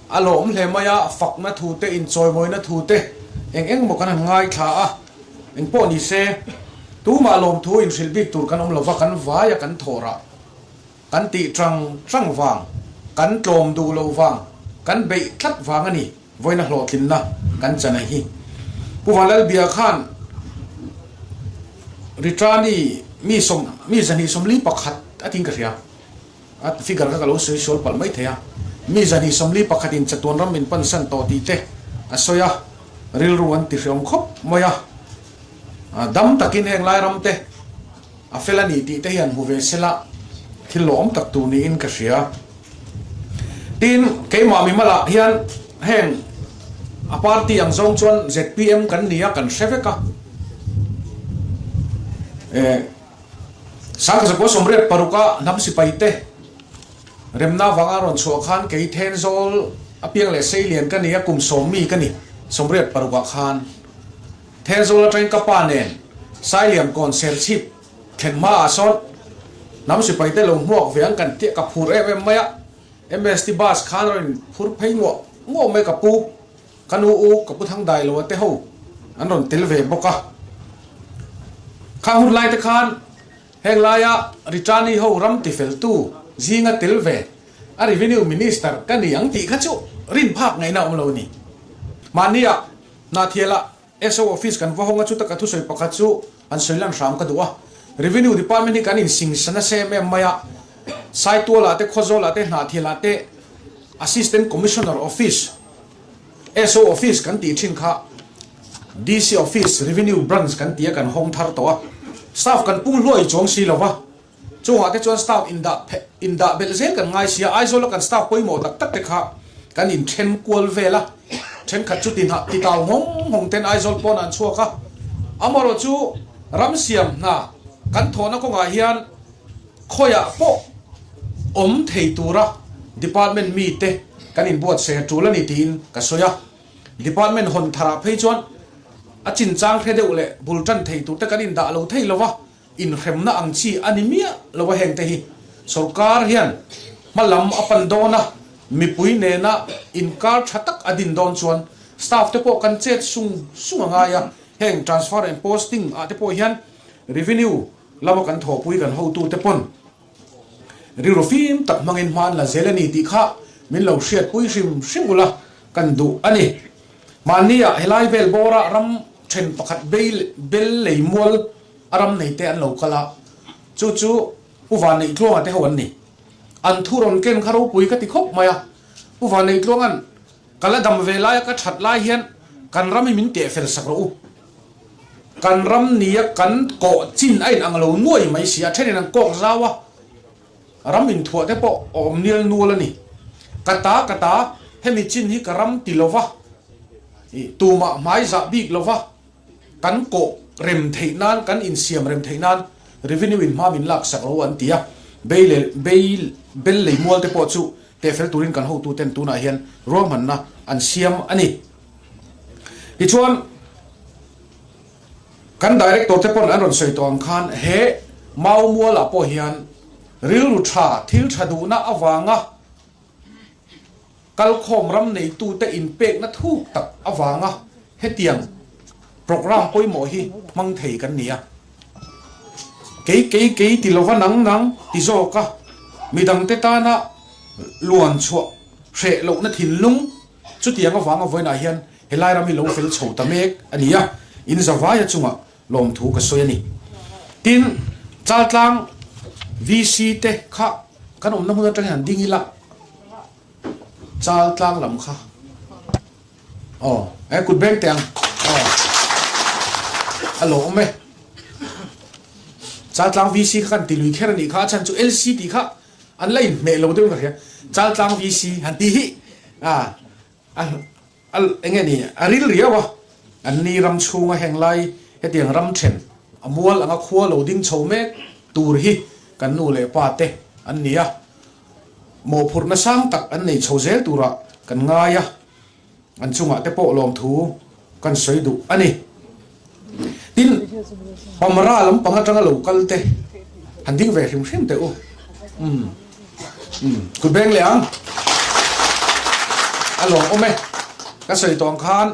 A lawm hle mai a, fakna thu te, inchawimawina thu te eng eng maw kan han ngaithla a, eng pawh ni se, tumah lawmthu inhrilh bik tur kan awm lova, kan vai a kan thawh rah, kan tih tang tang vang, kan tlawm duh loh vang, kan beih tlat vang a ni, vawiina hlawhtlinna kan chan a hi. Pu Vanlalbia khan Ritrani mi sawm mi 221 a tiin ka hria. A figure kha ka lo sawi sual palh mai thei a, mi 241 in chatuan ram min pansan tawh tih te a sawi a, rilru an ti hreawm khawp mai a, dam takin heng lai ram te a fel a ni tih te hian hmu ve sela thil lawm tak tur niin ka hria. Tin, keimah mimalah hian heng a party ang zawng chuan zpm kan ni a, kan hre vek a, eh. Sangkazakua 86 a hnam sipai te remna avanga rawn chhuah khan kei Thenzawl apiang leh Seilian ka ni a, kum sawm mi ka ni 86 ah khan Thenzawl atangin ka pa nen Sailiam kawn Serchhip thlen hma ah sawn hnam sipai te lo hmuak ve ang kan tih ka phur em em mai a, MST bus khan rawn in phur phei nguah nguah mai ka pu. Ka nu u ka pu thang dai lo a te ho an rawn tel ve bawk a. Khang hun lai te khan heng laia Ritani ho ram tifeltu zinga tel ve a Revenue Minister ka ni ang tih kha chu rin phak ngaihna a awm lo a ni. Mahnia Hnahthialah SO office kan va hawng a chuta ka thusawi pakhat chu han sawi lan hram ka duh a. Revenue Department hi kan insingsa nasa em em mai a, Saitualah te Khawzawlah te Hnahthialah te Assistant Commissioner Office, SO Office kan tih thin kha DC Office, Revenue Branch kan tia kan hawng thar tawh a, staff kan pung hluai chuang si lo va, chungah te chuan staff indah indah belh zel kan ngai si a, Aizawl a kan staff pawimawh tak tak te kha kan inthen kual vel a, thenkhat chu tinah titau nghawng nghawng ten Aizawl pawn an chhuak a, amaherawh chu ram siam hna kan thawhna kawngah hian Khawiah pawh awm thei tura department mite kan inbuatsaih a tul a ni tiin ka sawi a. Department hawn tharah phei chuan a chinchang hre deuh leh bul tan thei turte kan indah lo thei lo va, inhremna ang chi a ni miah lo a hengte hi sorkar hian hma lam a pan dawn a, mipui nena inkar tha tak a din dawn chuan staff te pawh kan chet sung sung a ngai a, heng transfer and posting ah te pawh hian revenue Lama kan thawhpui kan hotute pawn rilru fim tak hmangin hma an la zel a ni tih kha min lo hriatpui hrim hrim ula kan duh a ni. Mahnia helai vel bawra ram then pakhat bel lei mual a ram nei te an lo kal a, chu chu Pu Vanneih-Tluanga te ho an ni. An thu rawn ken kha ropui ka ti khawp mai a, Pu Vanneih-Tluanga'n ka la dam ve laia ka that lai hian kan ram hi min teh fel sak rawh u. Kan ram nia kan kawh chin a inang lo nuai mai si a, thenin an kawk zau a, ram inthuah te pawh a awm nial nual a ni. Ka ta ka ta, hemi chin hi ka ram ti lova, tumah hmai zah bik lova kan kawh rem theih nan, kan insiam rem theih nan revenue in hma min lak sak lo an ti a, bei leh bei bel lei mual te pawh chu tehfel turin kan hotuten tunah hian ruahmanna an siam a ni. Tichuan, kan Director te pawn an rawn sawi tawh ang khan he Mau mualah pawh hian rilru tha, thil tha duhna avanga kalkhawm ram neitute inpekna thuk tak avanga hetiang programme pawimawh hi hmang thei kan ni a. Kei kei kei ti lova nang nang ti zawk a, midangte tana luan chhuah hreh lohna thinlung, Chutiang avanga vawiinah hian helai ram hi lo fel chho ta mek a ni a, in zavaia chungah lawmthu ka sawi a ni. Tin, Chaltlang VC te kha kan awmna hmun atangin han ding ila, Chaltlang lam kha aw, he kut beng teh ang aw, a lo awm e. Chaltlang VC kha kan ti lui kher a nih kha, a chhan chu LC tih kha An la inhmeh lo deuh in ka hria. Chaltlang VC han tih hi a a eng nge ni a ril riau a. An ni ram chhunga heng lai hetiang ram then a mual anga khua lo ding chho mek tur hi kan nu leh pa te an ni a. Mawhphurhna sang tak an nei chho zel turah kan ngai a. An chungah te pawh lawmthu kan sawi duh a ni. Tin, Pamra lampang atanga lo kal te han ding ve hrim hrim teh u. Umm, umm, kut beng leh ang. A lawmawm e. Ka sawi tawh ang khan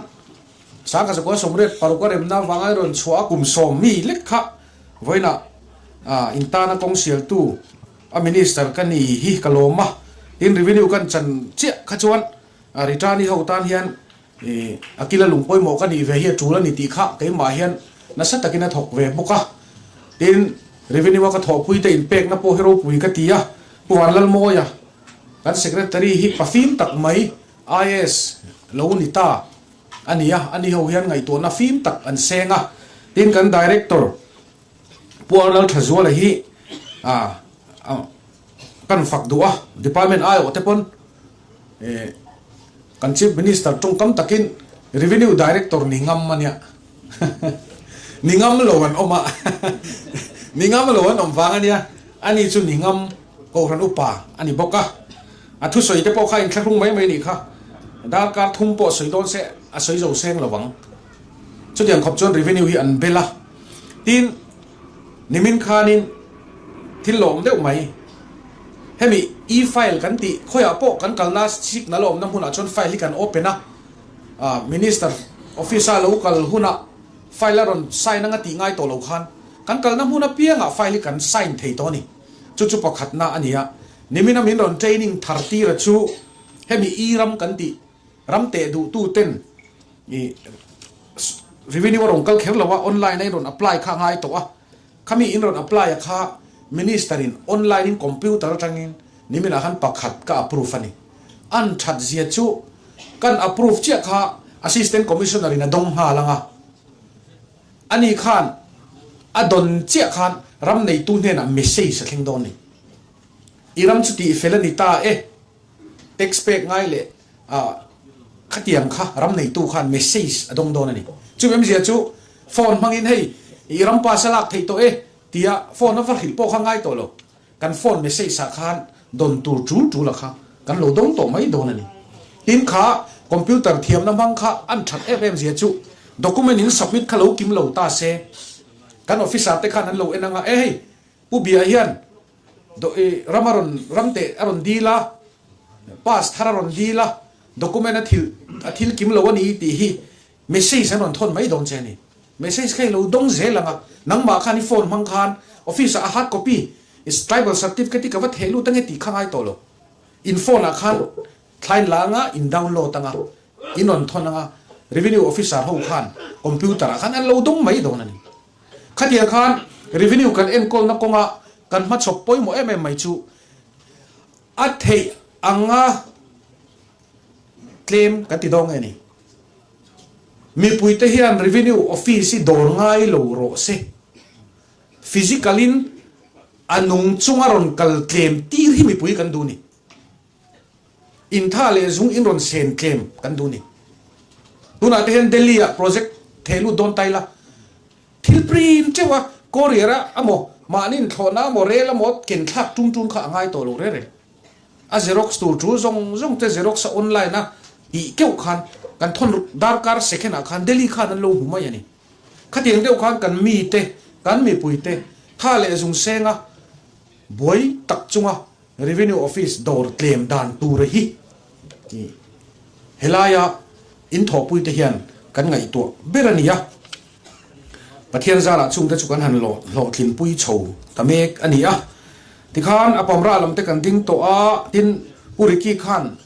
Sangha zakua 86 a remna avanga i rawn chhuah a kum sawm mi lek kha vawiinah intana kawng sialtu a minister ka ni hi ka lawm a. Tin revenue kan chan chiah kha chuan return i ho tan hian a kila lung pawimawh ka nih ve hi a tul a ni tih kha keimah hian nasa takin a thawk ve bawk a. Tin revenue a ka thawhpui te inpekna pawh hi ropui ka ti a. Pu Vanlalmawia kan secretary hi pafim tak mai IAS lo ni ta a ni a, ani ho hian ngaihtuahna fim tak an seng a, tin kan Director Pu Arnal Thazuala hi kan fak duh a, Department aiawh te pawn kan Chief Minister tawngkam takin Revenue Director ni ngam a nia, ni ngam lo an awm a, ni ngam lo an awm vang a nia, ani chu ni ngam. Kohhran upa a ni bawk a, a thusawi te pawh kha inthlahrung mai mai a nih kha. Darkar thum pawh sawi dawn se a sawi zo seng lo ang. Chutiang khawp chuan revenue hi an bel a, tin nimin khanin thil lawm deuh mai. Hemi e-file kan tih khawiah pawh kan kalna signal a awmna hmunah chuan file hi kan open a, minister office a lo kal hunah file a rawn sign anga tih ngai tawh lo khan kan kalna hmun apiangah file hi kan sign thei tawh a ni. Chu chu pakhatna a ni a, nimina min rawn training thar tira chu hemi i ram kan tih ram teh duhtu ten i revenue a rawn kal kher lo a, online a in rawn apply kha a ngai tawh a, khami in rawn apply a kha minister in online in computer atangin niminah khan pakhat ka approve a ni. An that zia chu kan approve chiah kha assistant commissioner in a dawng nghal ang a. Ani khan a dawn chiah khan ram neitu hnenah message a thleng dawn ni. I ram chu tih fel a ni ta e, tax pek ngai leh khatiang kha ram neitu khan message a dawng dawn a ni. Chu awmzia chu phone hmangin hei i ram pass a lak theih tawh e tia phone a va hrilh pawh kha ngai tawh lo. Kan phone message ah khan dawn tur tul tul a kha kan lo dawng tawh mai dawn a ni. Tin kha computer thiamna hmang kha an that em em zia chu document in submit kha lo kim lo ta se kan officer te khan an lo en anga e hei Pu Bia hian ram a rawn ram teh a rawn dil a pass thar a rawn dil a document a thil a thil kim lo a ni tih hi Message an rawn thawn mai dawn che a ni. Message kha i lo dawng zel ang a, nangmah khan i phone hmang khan office ah a hard copy i tribal certificate i ka va theh lut ange tih kha ngai tawh lo. In phone ah khan thlain la anga in download anga, in rawn thawn anga, revenue officer ho khan computer ah khan an lo dawng mai dawn a ni. Khatiang khan revenue kan enkawlna kawnga kan hmachhawp pawimawh em em mai chu a theih anga tlem kan ti dawn nge ni? Mipuite hian Revenue Office hi dawr ngai lo rawh se. Physical in a nung chunga rawn kal tlem tir hi mipui kan duh ni. Intha leh zung in rawn sen tlem kan duh ni. Tunah te hian Delhi ah project theh lut dawn tai la. Thil print teuh a, courier a amaw, mahni inthlawhna amaw, rel amaw ken thlak tum tum kha a ngai tawh lo reng reng. A xerox tur tul zawng zawng te xerox a online a tih keuh khan kan thawn darkar second ah khan Delhi khan an lo hmu mai a ni. Khatiang deuh khan kan mi te, kan mipui te tha leh zung seng a buai tak chunga Revenue Office dawr tlem dan tur hi helaia in thawhpui te hian kan ngaihtuah ber a ni a. Pathian zarah chungte chu kan han hlawhtlinpui chho ta mek a ni a. Tikhan a pamra lam te kan ding tawh a, tin Pu Ricky khan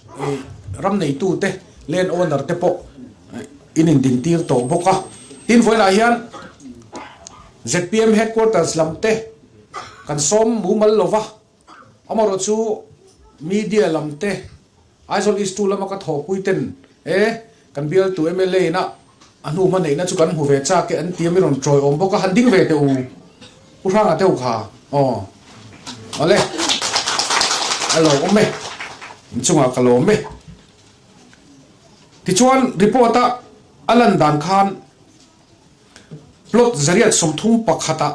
ram neitute, land owner te pawh in indintir tawh bawk a. Tin vawiinah hian zpm headquarters lam te kan sawm mumal lo va, amaherawh chu media lam te, Aizawl East 2 lama ka thawhpui ten e kan bialtu mla in a a hnu hma neihna chu kan hmu ve chak e an ti a mi rawn tawi awm bawk a han ding ve teh u Pu Hranga te u kha aw awle a lo awm e inchungah ka lawm e tichuan report a a lan dan khan plot 131 ah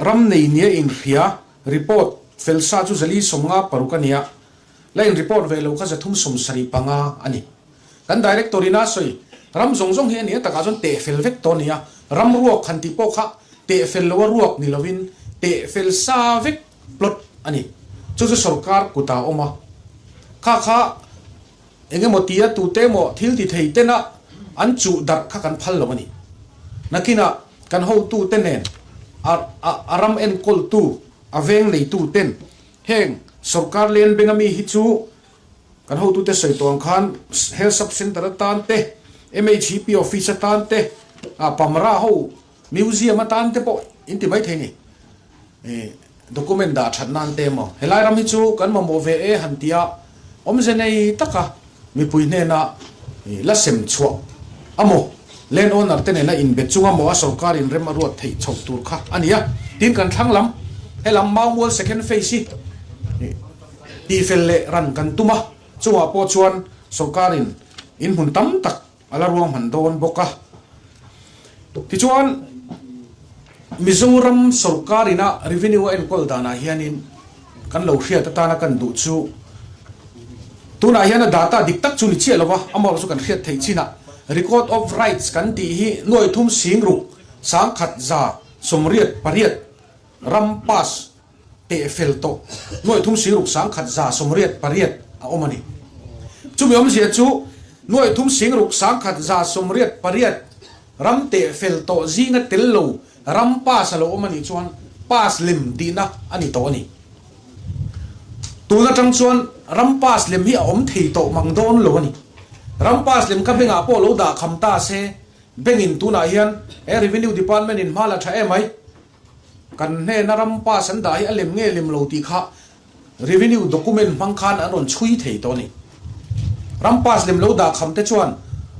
ram nei nia inhria report fel sa chu 456 a ni a. La in report ve lo kha 375 a ni. Kan Director in a sawi, ram zawng zawng hi a ni a takah chuan teh fel vek tawh a ni a, ram ruak han tih pawh kha teh fel lo a ruak ni lovin teh fel sa vek plot a ni. Chu chu sorkar kutah a awm a, kha kha. Eng emaw tia tute emaw thil ti thei tena an chuh darh kha kan phal lo a ni. Nakinah kan hotute nen a a ram enkawltu, a veng neitu ten heng sorkar len benga mi hi chu kan hotute sawi tawh ang khan Health Sub Centre atan te, MHEP Office atan te, Pamra ho Museum atan te pawh in ti maithei ni. Document dah that nan te emaw helai ram hi chu kan mamawh ve e han tia awmze nei taka mipui hnena la sem chhuah amaw land owner te nena inbe chung amaw a sorkar in rem a ruat theih chhoh tur kha a ni a. Tin kan thlang lam helam Maumual second phase hi tihfel leh ran kan tum a, chungah pawh chuan sorkar in inhmun tam tak A la ruahman dawn bawk a. Tichuan, Mizoram sorkar ina revenue a enkawl danah hianin kan lo hriat atana kan duh chu tunah hian a data dik tak chu ni chiah lova, amaherawh chu kan hriat theih chinah record of rights kan tih hi nuaithum singruk 1188 ram pass teh fel tawh 36 188 a awm a ni. Chumi awmzia chu 36 188 ram teh fel tawh zinga tel lo ram pass a lo awm a nih chuan pass lem tihna a ni tawh a ni. Tun atang chuan ram pass lem hi a awm thei tawh mang dawn lo a ni. Ram pass lem kha bengah pawh lo dah kham ta se, bengin tunah hian he Revenue Department in hma la tha em ai? Kan hnena ram pass an dah hi a lem nge lem lo tih kha revenue document hmang khan an rawn chhui thei tawh a ni. Ram pass lem lo dah kham te chuan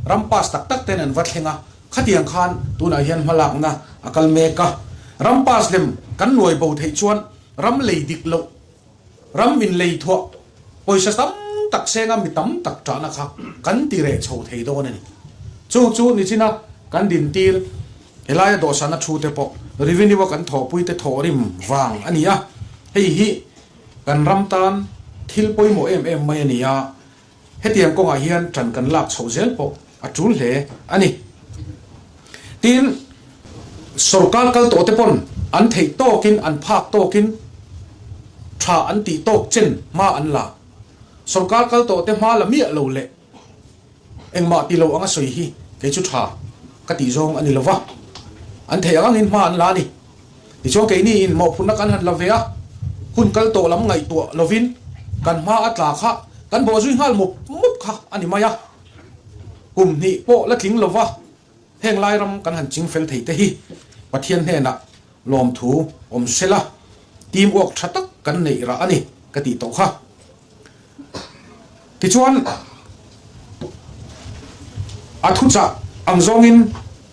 ram pass tak tak ten an va thleng a, khatiang khan tunah hian hmalakna a kal mek a. Ram pass lem kan nuai bo theih chuan ram lei dik loh Ram in lei thuah pawisa tam tak senga mi tam tak ṭahna kha kan ti reh chho thei dawn a ni. Chu chu nichina kan dintir helaia dawhsana thu te pawh revenue a kan thawhpui te thawhrim vang a ni a, hei hi kan ram tan thil pawimawh em em mai a ni a, Hetiang kawngah hian ṭan kan lak chhoh zel pawh a ṭul hle a ni. Tin, sorkar kal tawhte pawn an theih tawkin, an phak tawkin ṭha an tih tawk chen hma an la. Sorkar kal tawhte hma la miah lo leh engmah ti lo anga sawi hi kei chu ṭha ka tih zawng a ni lo va, an theih ang angin hma an la a ni. Tichuan keini in mawhphurhna kan han la ve a, hun kal tawh lam ngaihtuah lovin kan hma a tla kha kan bawh zui nghal mup mup kha a ni mai a. Kum hnih pawh la tling lova heng lai ram kan han ching fel thei te hi Pathian hnenah lawmthu awm sela team work tha tak kan neih rah a ni ka tih tawh kha. Tichuan a thuchah ang zawngin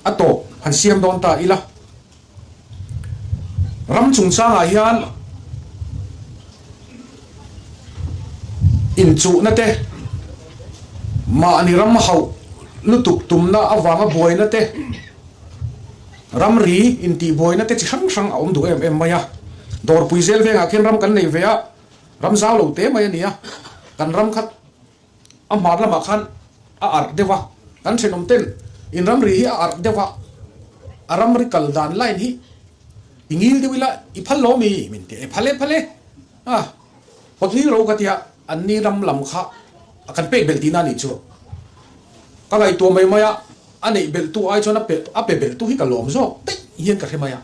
a tawp han siam dawn ta ila. Ram chungchangah hian inchuhna te, mahni ram hauh lutuk tumna avanga buaina te, ramri intihbuaina te chi hrang hrang a awm duh em em mai a. Dawrpui zel vengah khian ram kan nei ve a, ram zau lo te mai a ni a, kan ram kha A hmar lamah khan a arh deuh a, kan thenawm ten in ramri hi a arh deuh a, a ramri kal dan line hi i ngil deuh ila i phal lo mi? Min ti a, i phal e phal e a, hawt ngil ro ka tia, an ni ram lam kha a kan pek belh tihna a nih chu. Ka ngaihtuah mai mai a, a neih belh tu ai chuan a pe a pe belh tu hi ka lawm zawk daih hian ka hre mai a.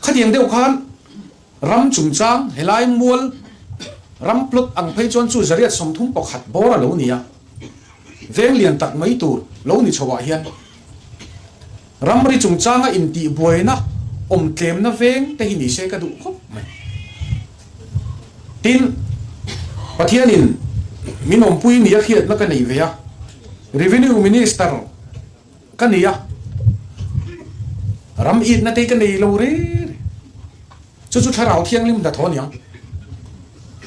Khatiang deuh khan ram chungchang helai mual ram plot ang phei chuan chu zariat 31 bawr a lo ni a, veng lian tak mai tur lo ni chhoah hian ramri chungchanga intihbuaina awm tlemna veng te hi ni se ka duh khawp mai. Tin, Pathianin min awmpui nia hriatna ka nei ve a, Revenue Minister, Ka ni a, ram itna te ka nei lo re re. Chu chu thlarau thianghlim hnathawh a ni ang.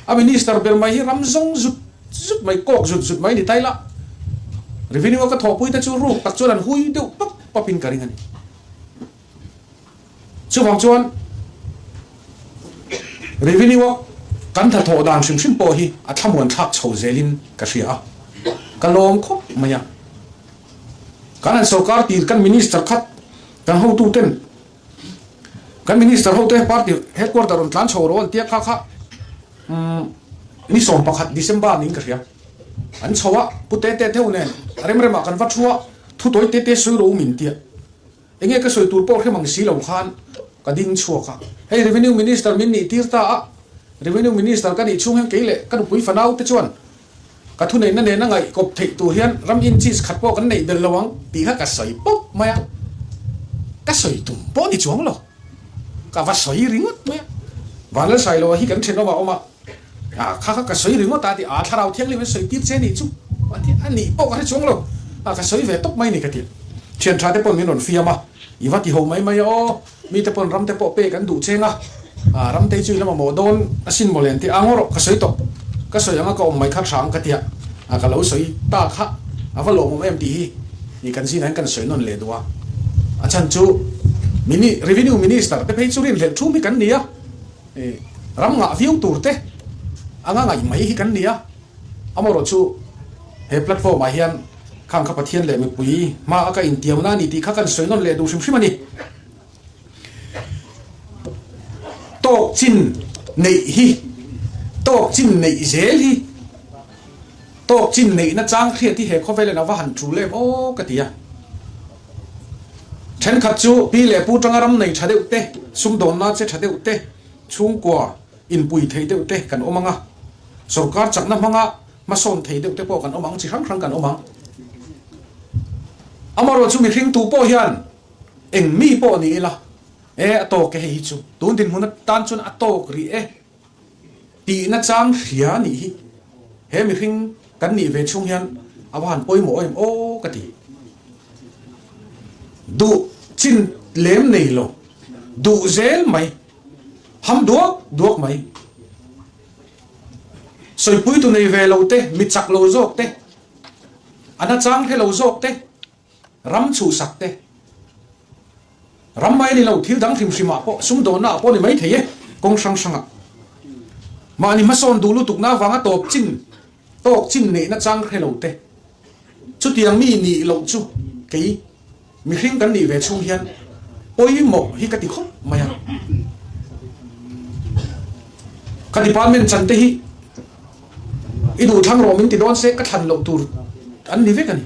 A minister ber mai hi ram zawng zut zut mai, kawk zut zut mai ni ta ila, revenue a ka thawhpui te chu ruk tak chuan an hui deuh pap pap in ka ring a ni. Chuvang chuan revenue a kan hnathawh dan hrim hrim pawh hi a thlamuan thlak chho zelin ka hria a, ka lawm khawp mai a. Kan han sorkar tir kan minister khat kan hotu ten kan minister hote party headquarter rawn tlan chho rawh an tia kha kha umm ni 11 December niin ka hria. An chho a, Pu Tete theu nen remremah kan va thu a, thu tawi tete sawi ro min tia. Enge ka sawi tur pawh hrem ang si lo khan ka ding chhuak a. Hei Revenue Minister min nih tir ta a, Revenue Minister ka nih chhung hian kei leh ka nupui fanau te chuan ka thuneihna nena ngaih kawp theih tur hian ram inches khat pawh kan neih belh lo ang tih kha ka sawi pawp mai a. Ka sawi tum pawh ni chuang lo. Ka va sawi ringawt mai a. Vanlalsailoa hi kan thenawm a awm a. A, kha kha ka sawi ringawt a ti a, thlarau thianghlim an sawi tir che nih chu a ti a, nih pawh ka hre chuang lo a, ka sawi ve tawp mai ni ka ti. Thian tha te pawn min rawn fiam a, i va ti ho mai mai a aw, mi te pawn ram te pawh pek an duh cheng a, a, ram te chu i la mamawh dawn asin mawle an ti a, ngaw rawh ka sawi tawp, ka sawi anga ka awm mai kha tha ang ka ti a, a, ka lo sawi ta kha a va lawmawm em tih hi ni kan zinah hian kan sawi nawn leh duh a, a chhan chu mini revenue minister te phei chu rinhlelh thum hi kan ni a. Ram ngah viau tur te anga ngaih mai hi kan ni a, amaherawh chu he platform ah hian khang kha Pathian leh mipui hma a ka intiamna a ni tih kha kan sawi nawn leh duh hrim hrim a ni. Tawk chin neih hi, tawk chin neih zel hi, tawk chin neihna chang hriat hi he khawvelin a va han tul em aw ka ti a. Thenkhat chu pi leh pu tanga ram nei tha deuh te, sumdawnna che tha deuh te, chhungkua inpui thei deuh te kan awm ang a, sorkar chakna hmanga hmasawn thei deuh te pawh kan awm ang, chi hrang hrang kan awm ang. Amaherawh chu mihring tu pawh hian eng mi pawh ni ila, e a tawk e hei hi chu, tun dinhmun atan chuan a tawk rih e. Tihna chang hria nih hi he mihring kan nih ve chhung hian a va han pawimawh em aw ka ti. Duh chin lem nei lo, duh zel mai, ham duak duak mai. Sawipuitu nei ve lo te, mi chak lo zawk te, a na chang hre lo zawk te, Ram chhuhsak te, ram mai ni lo thil dang hrim hrimah pawh sumdawnna ah pawh ni mai thei e, kawng hrang hrangah. Mahni hmasawn duh lutukna avanga tawp chin, tawk chin neihna chang hre lo te, chutiang mi nih loh chu kei mihring kan nih ve chhung hian pawimawh hi ka ti khawp mai a. Ka department chan te hi i duh thlang rawh min ti dawn se ka thlan loh tur an ni vek a ni.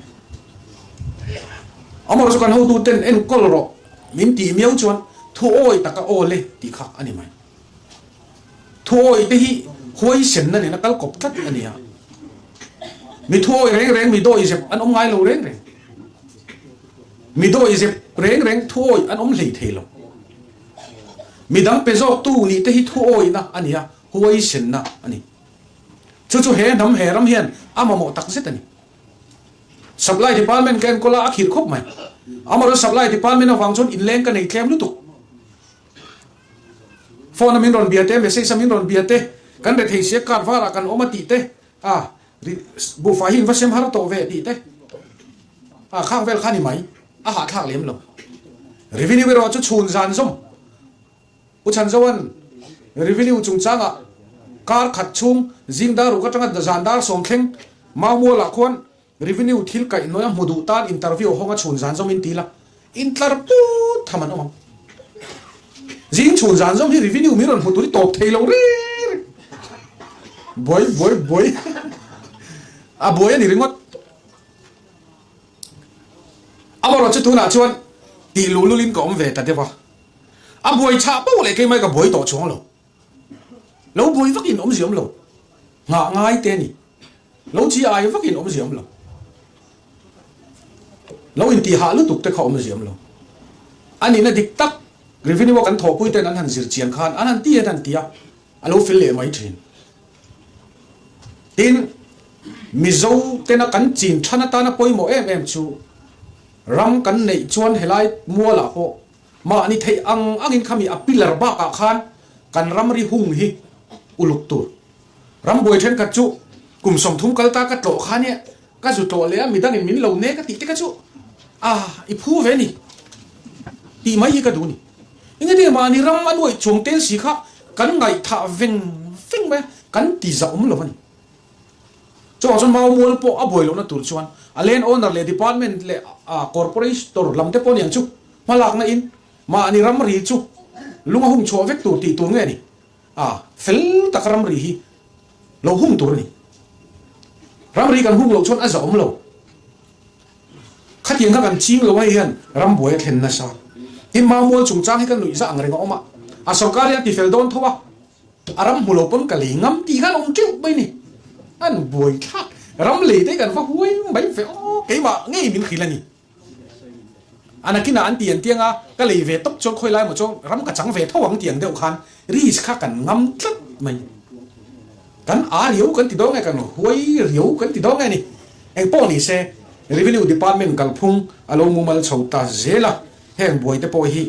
Amaherawh chu kan hotu ten enkawl rawh min tih miau chuan thuawi taka aw le tih kha a ni mai. Thuawi te hi huaisenna nena kal kawp tlat a ni a. Mi thuawi reng reng mi dawi zep an awm ngai lo reng reng. Mi dawi zep reng reng thuawi an awm hlei thei lo. Mi dang pe zawktu nih te hi thuawina a ni a, huaisenna a ni. Chu chu he hnam he ram hian a mamawh tak zet a ni. Supply department ka enkawl a, a khirh khawp mai. Amaherawhchu supply department avang chuan inleng ka nei tlem lutuk. Phone a min rawn bia te, message a min rawn bia te, kan rethei sia card varah kan awm a tih te, a buhfai hi in va sem har tawh ve tih te, a khang vel kha ni mai, a hahthlak lem lo. Revenue erawh chu chhun zan zawm. Pu Chhanzoa'n Revenue chungchangah kar khat chhung zing dar ruk atanga zan dar sawm thleng Maumualah khuan Revenue thil kaihhnawih a hmu duh tan interview hawng a chhun zan zawm in ti la, intlar put tham an awm ang. Zing chhun zan zawm hi Revenue min rawn hmu tur hi tawp thei lo reng reng. Buai buai buai a buai a ni ringawt. Amaherawhchu chu tunah chuan tih luh lulin ka awm ve ta deuh a. A buai chhah poh leh keimai ka buai tawh chuang lo. Lo buai vakin awm ziam lo. Nghah ngai te a ni. Lo chi ai vakin awm ziam lo. Lo intih hah lutuk te kha awm ziam lo. A nihna dik tak revenue a kan thawhpui ten an han zir chian khan an han ti an han ti a, a lo fel leh mai thin. Tin, Mizo tena kan chin than atana pawimawh em em chu ram kan neih chuan helai mualah pawh Mahni theih ang angin khami a pillar bakah khan kan ramri hung hi uluk tur. Rambuai thenkhat chu kum 30 kal ta ka tlawh kha nia, ka zu tlawh leh a midangin min lo nek a tih te kha chu a i phu ve ni tih mai hi ka duh ni. Engati mahni ram a nuaih chuang tel si kha kan ngaihthah veng veng mai a, kan ti zah awm lo a ni. Chuvang chuan Mau mual pawh a buai lohna tur chuan a land owner leh department leh corporator lam te pawh niang chu hmalakna in mahni ramri chu lung a hung chhuah vek tur tih tur nge ni? A fel taka ramri hi lo hung tur a ni. Ramri kan hung loh chuan a zahawm lo. Khatiang kha kan ching lo hei hian ram buai a thlen nasa. Tin Maumual chungchang hi ka nuih zah ang reng a awm a, a sorkar hian a tifel dawn tho a, a ram hmu lo pawn ka lei ngam tih khan awm teuh mai ni. An buai thlak ram lei te kan va huai mai ve aw keimah ngei min hrilh a ni. A nakinah an ti an tiang a, ka lei ve tawp chuan khawi lai maw chuan ram ka chang ve tho ang tih ang deuh khan risk kha kan ngam tlat mai. Kan a riau kan ti dawn nge kan huai riau kan ti dawn nge ni. Engpawh ni se Revenue Department kalphung a lo mumal chho ta zel a, heng buai te pawh hi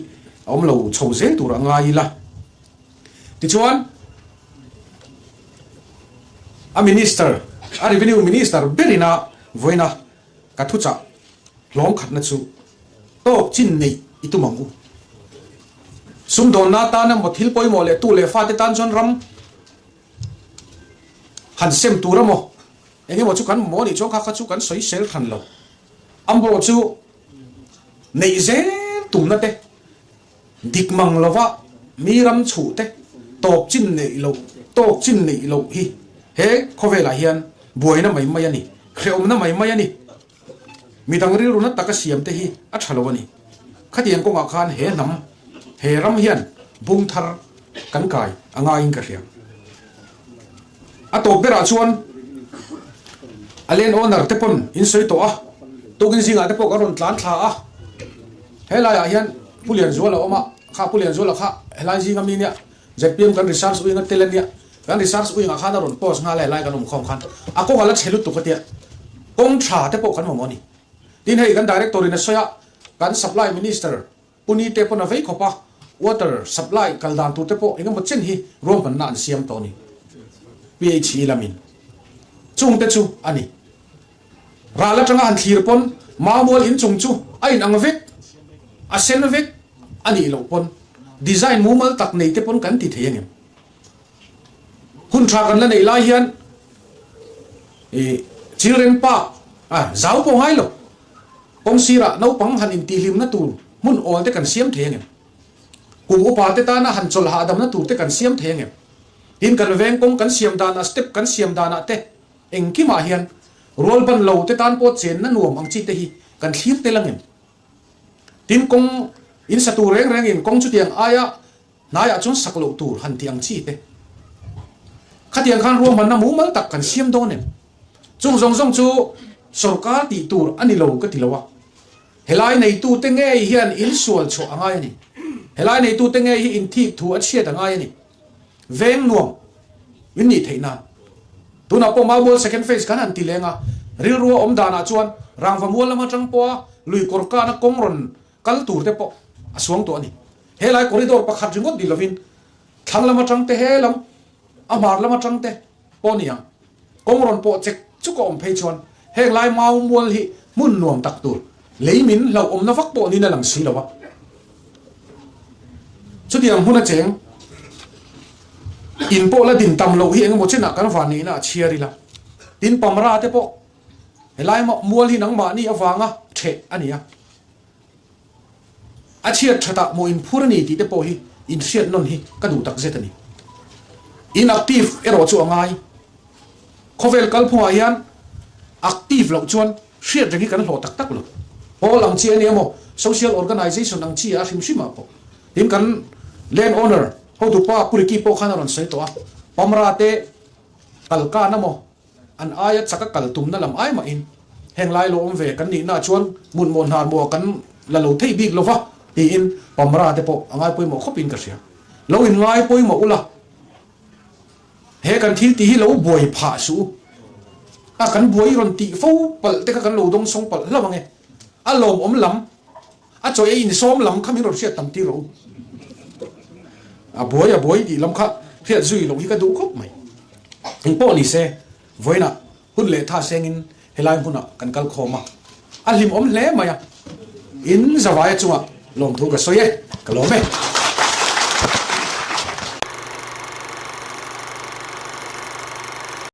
a awm lo chho zel tur a ngai ila. Tichuan a Minister, a Revenue Minister berina vawiina Ka thuchah hlawm khatna chu tawk chin neih i tum ang u. Sumdawnna tan emaw thil pawimawh leh tu leh fate tan chuan ram han sem tur emaw eng emaw chu kan mamawh anih chuan kha kha chu kan sawi sel hran lo. Ambo chu neih zel tumna te Dik mang lova mi ram chhuh te tawp chin neih loh, tawk chin neih loh hi he khawvelah hian buaina mai mai a ni, hrehawmna mai mai a ni. Midang rilru na taka siam te hi a tha lo a ni. Khatiang kawngah khan he hnam, he ram hian bung thar kan kai a ngaiin ka hria. A tawp berah chuan a land owner te pawn in sawi tawh a, tukin zingah te pawh kan rawn tlan thla a, helaiah hian Pu Lianzuala a awm a, kha Pu Lianzuala kha helai zinga mi nia zpm kan research wing a tel a nia, kan research wing ah khan a rawn post nghal a helai kan awm khawm khan a kawng a la chhe lutuk a tia, kawng tha te pawh kan mamawh a ni. Tin hei kan director in a sawi a, kan supply minister Pu Ni te pawn a vei khawp a, water supply kal dan tur te pawh eng emaw chen hi ruahmanna an siam tawh a ni. PHE lamin chung te chu a ni. Ral atanga han thlir pawn Maumual inchung chu a inang vek, a sen vek a nih loh pawn design mumal tak nei te pawn kan ti thei angem? Hun tha kan la neih lai hian ih Children Park a zau pawh ngai lo. Kawng sirah naupang han intihhlimna tur hmun awl te kan siam thei angem? Kum upa te tana han chawlh hahdamna tur te kan siam thei angem? Tin kan veng kawng kan siam danah step kan siam danah te engkimah hian rual ban lo te tan pawh chenna nuam ang chi te hi kan thlir tel angem? Tin kawng in sa tur reng rengin kawng chutiang aia Hnaiah chuan sak loh tur han tih ang chi te. Khatiang khan ruahmanna mumal tak kan siam dawn em? Chung zawng zawng chu sorkar tih tur a ni lo ka ti lo a. Helai neitute ngei hian insual chhuah a ngai a ni. Helai neitute ngei hi inthik thu a chhiat a ngai a ni. Veng nuam in nih theih nan. Tunah pawh Maumual second phase kan han ti leng a, rilrua awm danah chuan Rangva mual lam atang pawha lui kawr kana kawng rawn Kal tur te pawh a suang tawh a ni. Helai corridor pakhat ringawt ni lovin thlang lam atang te he lam a hmar lam atang te pawh ni ang. Kawng rawn pawh chek chuk a awm phei chuan heng lai mau mual hi hmun nuam tak tur lei min hlauhawmna vak pawh niin a lang si lo a. Chutiang hmun a cheng in pawh la din tam loh hi engemaw chinah kan van nihna a chhiar ila. Tin pamra te pawh helai mual hi nangmahni avanga theh a ni a. A chhiat thatah maw inphur a ni tih te pawh hi inhriat nawn hi ka duh tak zet a ni. Inactive erawh chu a ngai. Khawvel kalphungah hian active loh chuan hriat reng hi kan hlawh tak tak lo. Pawl ang chi a ni emaw, social organization ang chi a hrim hrimah pawh. Tin kan land owner hotupa Pu Ricky pawh khan a rawn sawi tawh a, Pamra te kalkan emaw, An aia chaka kal tumna lam ai mahin heng lai lo awm ve kan nihna chuan hmunmawh hnarmawh kan la lo thei bik lova tiin Pamra te pawh a ngai pawimawh khawpin ka hria. Lo in ngai pawimawh ula, he kan thil tih hi lo buai phah suh u. A kan buai rawn tih fo palh te kha kan lo dawng sawng palh hlauh ange. A lawmawm lam. A chawi ei insawm lam kha min rawn hriat tam tir rawh u. A buai a buai tih lam kha hriat zui loh hi ka duh khawp mai. Engpawh ni se, vawiinah hun leh tha sengin helai hmunah kan kal khawm a, a hlimawm hle mai a, in zavaia chungah lawmthu ka sawi e, ka lawm e.